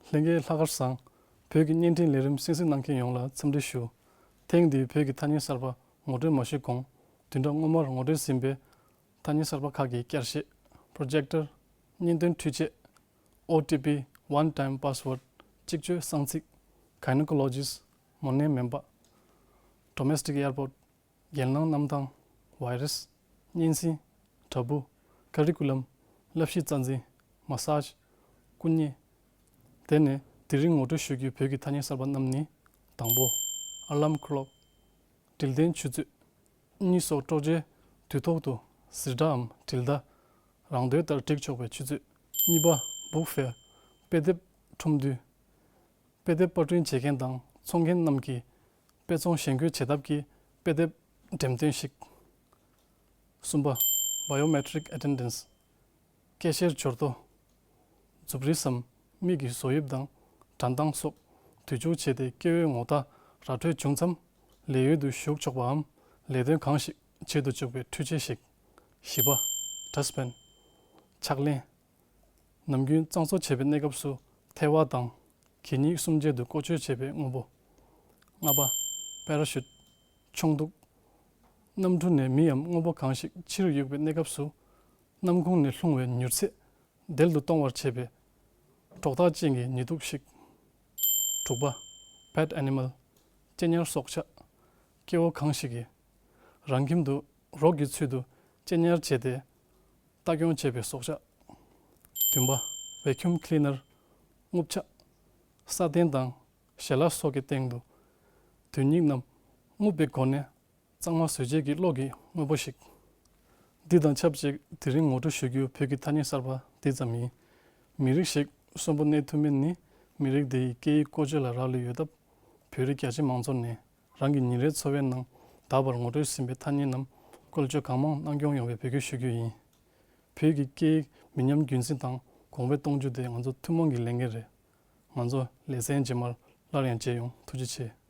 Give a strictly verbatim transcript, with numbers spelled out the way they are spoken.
ལྷན་རྒྱས་ལྷག་དཀར་བཟང་། བོད་ཀྱི་བརྙན་འཕྲིན་ལས་རིམ་གསན་གཟིགས་གནང་མཁན་ཡོངས་ལ་འཚམས་འདྲི་ཞུ། ཐེངས་འདིའི་བོད་ཀྱི་ཐ་སྙད་གསར་པ་ངོ་སྤྲོད་མ་ཞུས་གོང་། བདུན་ཕྲག་སྔོན་མར་ངོ་སྤྲོད་ཟིན་པའི་ཐ་སྙད་གསར་པ་ཁག་གི་བསྐྱར་བཤད། Projector། བརྙན་སྟོན་འཕྲུལ་ཆས། O T P, One Time Password། གཅིག་སྤྱོད་གསང་ཚིག། Gynecologist། མོ་ནད་སྨན་པ། Domestic Airport། རྒྱལ་ནང་གནམ་ཐང་། Virus། གཉན་སྲིན། དྲ་འབུ། Curriculum། བསླབ་གཞི་རྩ་འཛིན། Massage། སྐུ་མཉེ། དེ་ནས་དེ་རིང་ངོ་སྤྲོད་ཞུ་རྒྱུའི་བོད་ཀྱི་ཐ་སྙད་གསར་པ་རྣམས་ནི། དང་པོ། Alarm Clock། དྲིལ་ལྡན་ཆུ་ཚོད། གཉིས་སོ། སྤྲོ་ཆས། དུས་ཐོག་ཏུ་གཟེར་དྲའམ་དྲིལ་བརྡ། རང་འདོད་ལྟར་སྒྲིག་ཆོག་པའི་ཆུ་ཚོད། གཉིས་པ། Book Fair། དཔེ་དེབ་ཁྲོམ་འདུས། དཔེ་དེབ་པར་སྐྲུན་བྱེད་མཁན་དང་འཚོང་མཁན་རྣམས་ཀྱིས་དཔེ་ཚོང་ཞན་སྐུལ་བྱེད་ཐབས་ཀྱི་དཔེ་དེབ་འགྲེམས་སྟོན་ཞིག་གསུམ་པ། Biometric Attendance། སྐད་ཆའི་འབྱོར་ཐོ། མཛུབ་རིས་སམ་མིག་གི་བཟོ་དབྱིབས་དང་འགྲན་སྟངས་སོགས་དུས་འཇུག་བྱས་ཏེ་སྐྱེ་བོའི་ངོ་རྟགས་ར་འཕྲོད་བྱུང་མཚམས་ལས་གཡོལ་དུ་ཞུགས་ཆོག་པའམ་ལས་དོན་གང་ཞིག་བྱེད་དུ་བཅུག་པའི་འཕྲུལ་ཆས་ཤིག་བཞི་པ། Dustbin། ཕྱག་ལེན། ནམ་རྒྱུན་གཙང་བཟོ་བྱེད་པའི་གནས་སྐབས་སུ་ཐལ་བ་དང་གད་སྙིགས་གསུམ་ཆད་དུ་བཀོལ་སྤྱོད་བྱེད་པའི་དངོས་པོ། ལྔ་པ། Parachute། མཆོང་གདུགས། གནམ་གྲུ་ནས་མི་ཡམ་དངོས་པོ་གང་ཞིག་ཕྱིར་གཡུག་པའི་གནས་སྐབས་སུ་གནམ་ཁུང་ནས་ལྷུང་བའི་མྱུར་ཚད་དལ་དུ་གཏོང་བར་བྱེད་པའི་གྲོགས་ཐག་ཅན་གྱི་ཉི་གདུགས་ཤིག་དྲུག་པ། Pet Animal། གཅེན་ཉར་སྲོག་ཆགས། སྐྱེ་བོ་གང་ཞིག་གིས་རང་ཁྱིམ་དུ་རོགས་ཀྱི་ཚུལ་དུ་གཅེན་ཉར་བྱས་ཏེ། ལྟ་སྐྱོང་བྱེད་པའི་སྲོག་ཆགས། བདུན་པ། Vacuum Cleaner། རྔུབ་ཆ། ས་གདན་དང་ཞལ་ལག་སོགས་ཀྱི་སྟེང་དུ་དུད་སྙིགས་རྣམས་རྔུབ་པའི་སྒོ་ནས་གཙང་མ་བཟོ་བྱེད་ཀྱི་གློག་གི་དངོས་པོ་ཞིག་འདི་དང་ཆབས་ཅིག་དེ་རིང་ངོ་སྤྲོད་ཞུ་རྒྱུའི་བོད་ཀྱི་ཐ་སྙད་གསར་པ་འདི་ཙམ་ཡིན། མི་རིགས་ཤིག་གསོན་པོ་གནས་ཐུབ་མིན་ནི་མི་རིགས་དེ་ཡི་སྐད་ཡིག་བཀོལ་སྤྱོད་ལ་རག་ལས་ཡོད་སྟབས། བོད་རིགས་རྒྱ་ཆེ་མང་ཚོགས་ནས་རང་གི་ཉིན་རེའི་འཚོ་བའི་ནང་ད་བར་ངོ་སྤྲོད་ཟིན་པའི་ཐ་སྙད་རྣམས་བཀོལ་སྤྱོད་གང་མང་གནང་སྐྱོང་ཡོང་བའི་འབོད་སྐུལ་ཞུ་རྒྱུ་ཡིན། བོད་ཀྱི་སྐད་ཡིག་མི་ཉམས་རྒྱུན་འཛིན་དང་གོང་འཕེལ་གཏོང་རྒྱུ་དེ་ང་ཚོ་ཐུན་མོང་གི་ལས་འགན་རེད། ང་ཚོ་ལེ་ཚན་རྗེས་མར་སླར་ཡང་མཇལ་ཡོང་། ཐུགས་རྗེ་ཆེ།